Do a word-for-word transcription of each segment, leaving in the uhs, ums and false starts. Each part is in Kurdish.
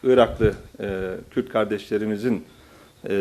Iraklı e, Kürt kardeşlerimizin e,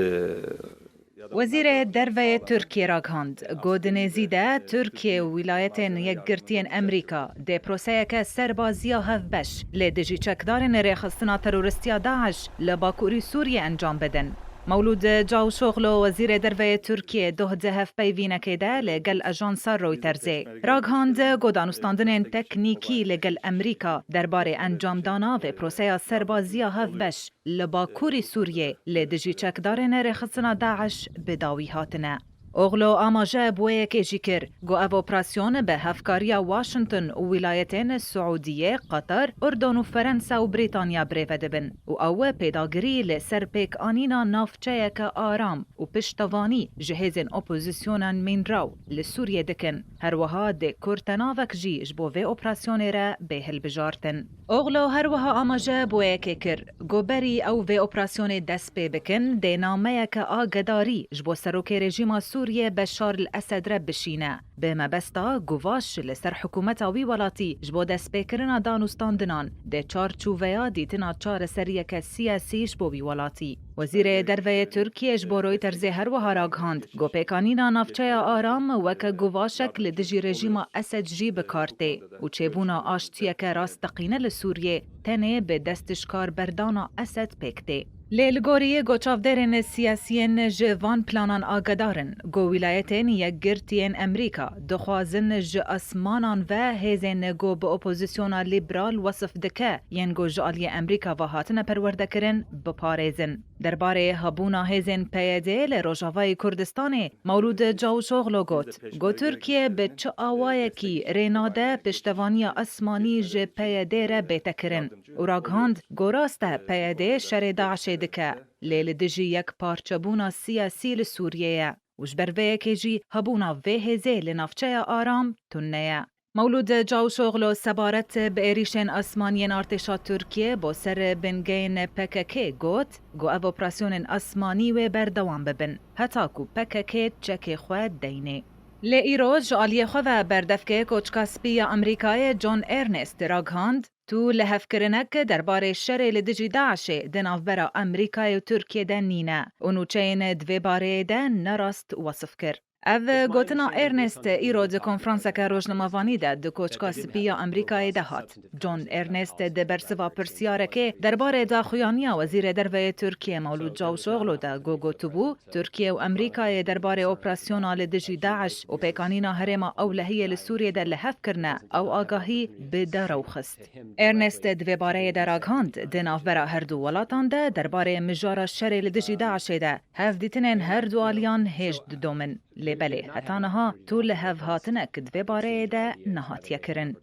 ya da Wezîrê Derve yê Tirkiyê ragihand, got di nêzî de Tirkiye û Wîlayetên Yekgirtiyên Amerîka dê proseyeke serbaziya hevbeş li dijî çekdarên rêxistina terorîstiya DAIŞ li Bakurî Sûriyê encam bidin. Mewlûd Çavuşoglu, Wezîrê Derve yê Tirkiyê, doh di hevpeyvînekê de li gel ajansa Reutersê ragihand, got danûstandinên teknîkî li gel Amerîka derbarê encamdana vê proseya serbaziya hevbeş li Bakurî Sûriyê li dijî çekdarên rêxistina DAIŞ bi dawî hatine. Oglu amaje bi wê yekê jî kir, got ev operasyon bi hevkariya Washington û wîlayetên Siûdiyê, Qatar, Urdun û Ferensa û Brîtanya birêve dibin û ew pêdagirî li ser pêkanîna navçeyeke aram û piştevanî ji hêzên opozîsyonan mînraw li Sûriyê dikin. Her wiha dê kurtenavek jî ji bo vê operasyonê re bê hilbijartin. Oglu her wiha amaje bi wê yekê kir, got berî ew vê operasyonê dest pê bikin, dê nameyeke agedarî ji bo serokê rejîma Sûriyê Beşar el Esed re bişîne, bi mebesta guvaş li ser hikûmeta wî welatî ji bo destpêkirina danûstandinan, di çarçoveya dîtina çareseriyeke siyasî ji bo wî welatî. Wezîrê Derve yê Tirkiyê ji bo Reutersê her wiha ragihand, got pêkanîna navçeya aram weke guvaşek li dijî rejîma Esed jî bi kar tê û çêbûna aştiyeke rasteqîne li Sûriyê tenê bi destişkarberdana Esed pêk tê. Lê li gorî got çavdêrên siyasiyên ji van planan agadar in, got Wîlayetên Yekgirtiyên Amerîka dixwazin ji asmanan ve hêzên got bi opozîsyona lîberal wesif dike, yên got ji aliyê Amerîka ve hatine perwerdekirin, biparêzin. Derbarê hebûna hêzên PYDê li Rojavayê Kurdistanê, Mewlûd Çavuşoglu got, got Tirkiye bi çi awayekî rê nade piştevaniya asmanî ji PYDê re bête kirin û ragihand, got rast e PYD şerê DAIŞê dike, lê li dijî yekparçebûna siyasî li Sûriyê ye û ji ber vê yekê jî hebûna vê hêzê li navçeya aram tune ye. Mewlûd Çavuşoglu sebaret bi êrîşên asmanî yên artêşa Tirkiyê bo ser bingeyên PKK got, got ev operasyonên asmanî wê berdewam bibin, heta ku PKK çekê xwe deynê. Lê îro ji aliyê xwe ve berdevkê Koçka Spî ya Amerîkayê John Earnest ragihand, tu lihevkirinek derbarê şerê li dijî DAIŞê di navbera Amerîkayê û Tirkiyê de nîne û nûçeyên di vê bareyê de ne rast wesif kir. Ev gotina Earnest îro di konferanseke rojnamevanî de di Koçka Spî ya Amerîkayê de hat. John Earnest di bersiva pirsiyarekê derbarê daxuyaniya Wezîrê Derve yê Tirkiyê Mewlûd Çavuşoglu de got gotibû, Tirkiye û Amerîkayê derbarê operasyona li dijî DAIŞ û pêkanîna herêma ewlehiyê li Sûriyê de li hev kirine, ew agahî bi derewxist. Earnest di vê bareyê de ragihand, di navbera her du welatan de derbarê mijara şerê li dijî DAIŞê de hevdîtinên her du aliyan hêj didomin. Lê belê heta niha tu li hev hatinek di vê bareyê de nehatiye kirin.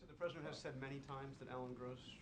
The president has said many times that Alan Gross should